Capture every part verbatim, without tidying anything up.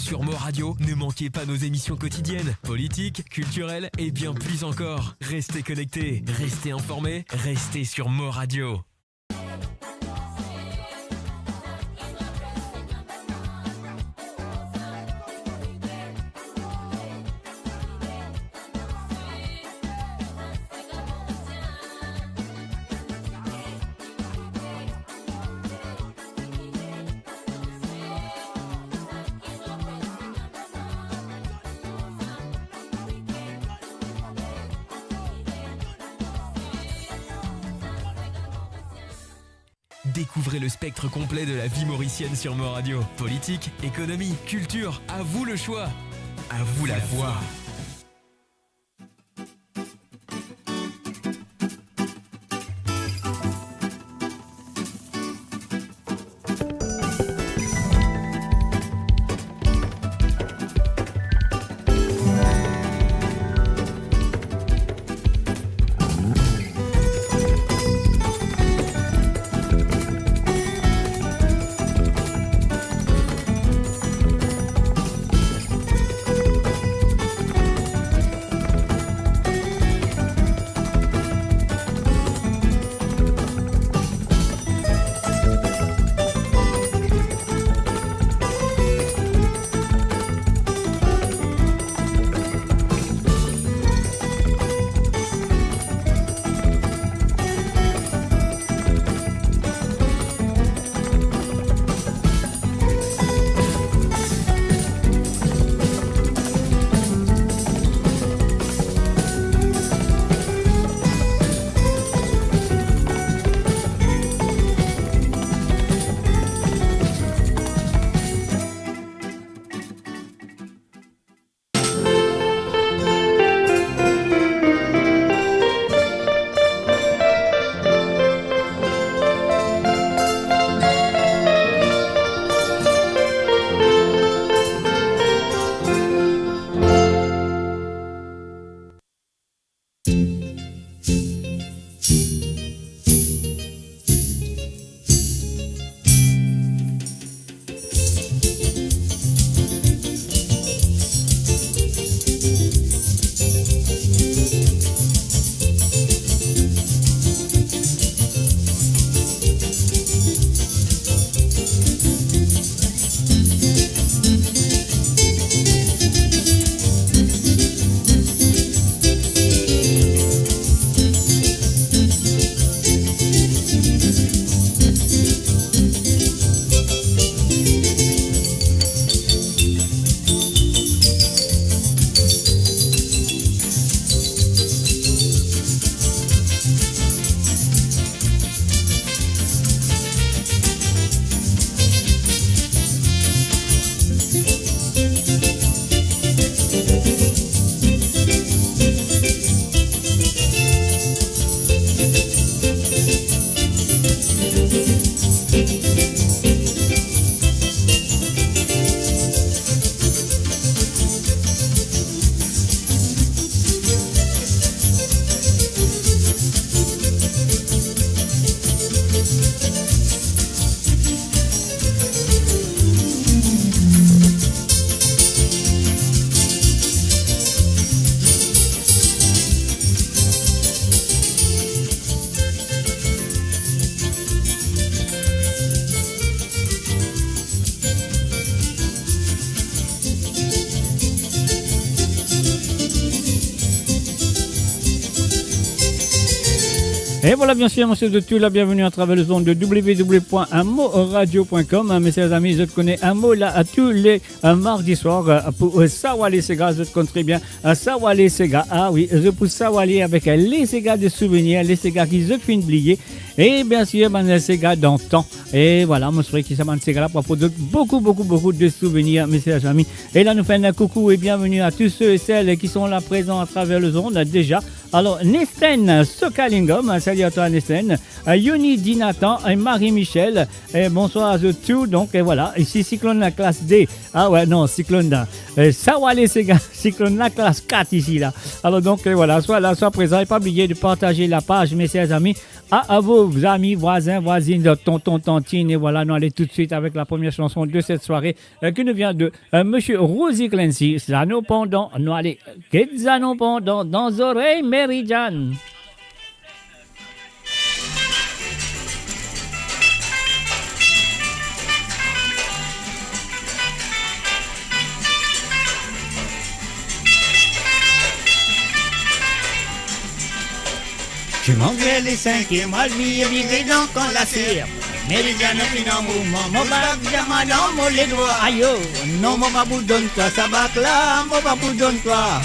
Sur Mo Radio, ne manquez pas nos émissions quotidiennes, politiques, culturelles et bien plus encore. Restez connectés, restez informés, restez sur Mo Radio. Découvrez le spectre complet de la vie mauricienne sur Mo Radio. Politique, économie, culture, à vous le choix. À vous la voix. E vwala, bien sir, mo swet zot tou la bienveni atraver lezond de w w w point mo radio point com. Mes chers amis, zot kone, mo la tou le, euh, mardi swar, euh, pou, euh, Sawale Sega, zot konn tre bien, euh, Sawale Sega. Ah wi, zot pou sawale avek, euh, le sega de souvenir, le sega ki zot finn bliye. E bien sir, bann sega dantan. E vwala, mo swet ki sa bann sega la pou aport zot boukou, boukou, boukou de souvenir, mes chers amis. E la, nou fer enn koukou e bienveni a tous ceux et celles qui sont là présents à travers le monde déjà. Alors, Nesten Sokalingam, salut à toi, Nesten. Euh, Yoni, Dinatan, euh, Marie-Michel, euh, bonsoir à zot tou. Donc, euh, voilà, ici, siklonn la klas de. Ah ouais, non, siklonn la. Euh, Sawale Sega, siklonn la klas kat ici, là. Alors, donc, euh, voilà, swa la, swa prezan. E pa bliye de partager la page, mes chers amis, à, à vos amis, voisins, voisines, tonton, tantine. Et voilà, nous allons tout de suite avec la première chanson de cette soirée, euh, qui nous vient de, euh, monsieur Rosie Clancy. Zano pandan, nou ale get zano pandan dan zorey Meridian. Ti manze le sink e mo al vire dan kan laser. Meridian finn an mouvman, mo bak diaman dan mo ledrwa. Ayo, non, mo pa pou donn twa sa bak la, mo pa pou donn twa.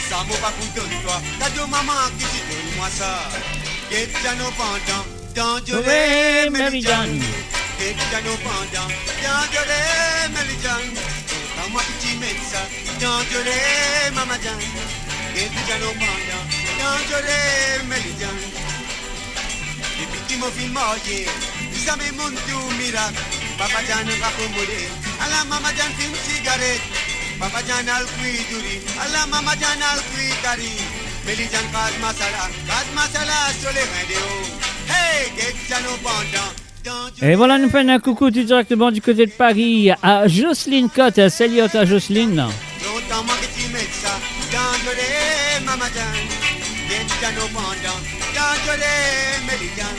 Sa mo pa pou donn twa, kado mama ki ti donn mwa sa. Get zano pandan, danzere Meridian. Get zano pandan, danzere Meridian. Kan mwa ki ti met sa, danzere Mama Dian. Get zano pandan, danzere Meridian. Depi ki mo finn marye, li zame monn tou mirak. Papa Dian rakomode, ala Mama Dian fim sigaret. Papa Dian al kwi douri, ala Mama Dian al kwi kari. Meridian kraz masala, kraz masala so lerin deor. Hey, get zano pandan, dan. Et voilà, nous faisons un coucou tout directement du côté de Paris à Jocelyne Cotte. Salut à toi, Jocelyne. Lontan mwa ki ti met sa, danzere Mama Dian. Get zano pandan, danzere Meridian.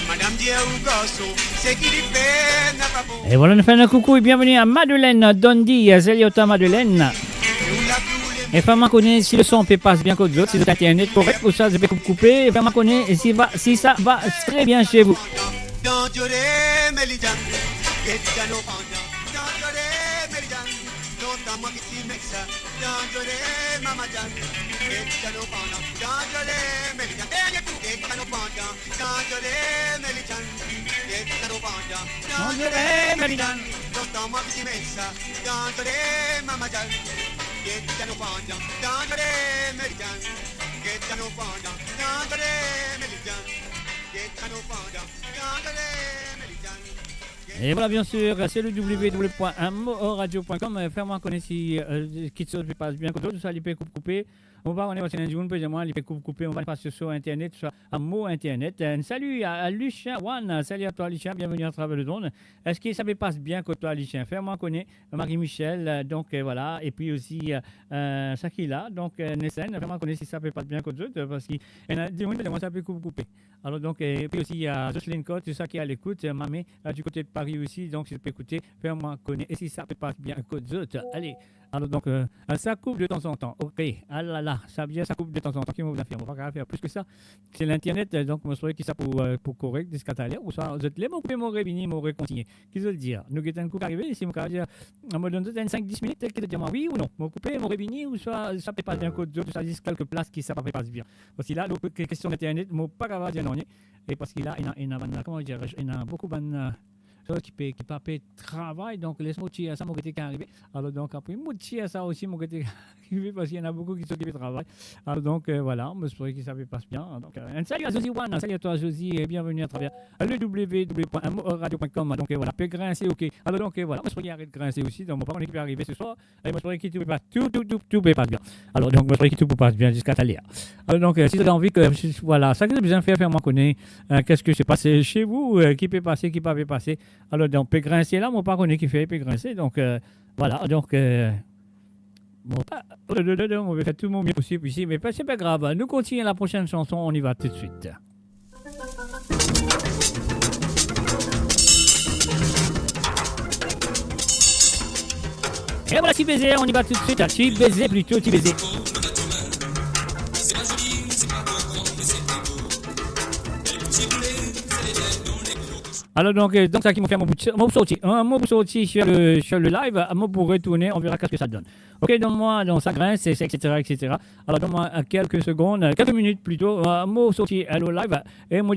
Madam dir ou garson, seki li fer napa bon. Et voilà, nous faisons un coucou et bienvenue à Madeleine Dondi. Salut à toi, Madeleine. E ou la pou le... E fer mwa kone si le son pe pas bien kot zot, si zot internet korek, ouswa zot pe koup koupe. E fer mwa kone si va, si sa va très bien chez vous. Danzere Meridian, get zano pandan, danzere Meridian. Lontan mwa ki ti met sa, danzere Mama Dian. Get zano pandan, danzere Meridian. Dernye kou, get zano pandan, danzere Meridian. Get zano pandan, danzere Meridian. Lontan mwa ki ti met sa, danzere Mama Dian. Get zano pandan, danzere Meridian. Get zano pandan, danzere Meridian. Get zano pandan, danzere Meridian. Et voilà, bien sûr, c'est le w w w point m o radio point com. Euh, fer mwa kone si, euh, kitsoz pe pas bien kot zot, ouswa li pe koup koupe. Mo pa kone, parski ena dimoun pe dir mwa li pe koup koupe, mo pa pas sur internet, ouswa a mo internet. Euh, salut à, à Lucien One, salut à toi Lucien, bienvenue à travers le monde. Eski sa pe pas bien kot twa, Lucien? Fer mwa kone, Marie-Michel, euh, donc, euh, voilà, et puis aussi, euh, euh, sa ki la, donc, euh, Nestlé, fer mwa kone si sa pe pas bien kot zot, euh, parski ena dimoun pe dir mwa sa pe koup koupe. Alors donc, euh, et puis aussi, il y a Jocelyne Cotte, tout ça qui est à l'écoute, euh, Mamé, euh, du côté de Paris aussi, donc si zot pe ekoute, fer mwa kone, e si sa pe pas bien kot zot. Allez, alors donc, euh, euh, ça coupe de temps en temps, ok, ah là là, sa bien, sa coupe de temps en temps, ki mo pou fer, mo pa kapav fer plis ki sa, se l'internet, euh, donc mo espere ki sa pou, euh, pou korek ziska taler, ouswa zot le mo koupe, mo revini, mo rekontigne. Ki zot dir? Nou get enn kou ki arive, si mo kapav dir, mo donn zot enn sink dis minit, ki zot dir mwa wi ou non. Mo koupe, mo revini, ouswa sa pe pas bien kot zot, ouswa zis kelke plas ki sa pa pe pas bien. Parski la, lor ke-, kestion internet, mo pa kapav dir nanye. E parski la, ena, ena bann, kouma dir, ena boukou bann, euh, zot ki pe, ki pa pe travay, donk les mo tir sa, mo gete ki arive. Alor, donk, apre, mo tir sa osi, mo gete ki arive, parski ena boukou ki, ki pe travay. Alor, donk, euh, voilà, mo espere ki sa pe pas bien. Donk, euh, un salut à Josie One, un salut à toi, Josie, et bienvenue à travers le w w w point m o radio point com. Donk, euh, voilà, pe grinse, ok. Alor, donk, euh, voilà, mo espere ki aret grinse osi, donk, mo pa kone ki pe arive se swar. E mo espere ki tou pe pas, tou, tou, tou, tou pe pas bien. Alor, donk, mo espere ki tou pou pas bien ziska taler. Alor, donk, euh, si zot anvi ke, si, voilà, sa ki zot bizin fer, fer mwa kone, euh, qu'est-ce qui se passe chez vous, euh, ki pe pase, ki pa pe pase. Alor, donk, pe grinse la, mo pa kone kifer pe grinse. Donk, euh, voilà, donk, euh, mo pa, mo pe fer tou mo mie posib isi, me pa, se pa grav. Nou kontigne la prochaine chanson, on y va tout de suite. Et voilà, Ti Baiser, on y va tout de suite, hein. Ti Baiser plutôt, Ti Baiser. Alors donc, euh, donc sa ki mo fer, mo pou, mo pou sorti, hein, mo pou sorti sur le, sur le live, mo pou retourner, on verra qu'est-ce que ça donne. Ok, donk mwa, donk sa grinse, et cetera, et cetera. Alors, donk mwa, euh, quelques secondes, euh, quelques minutes plutôt, euh, mo sorti, euh, lor live, e mo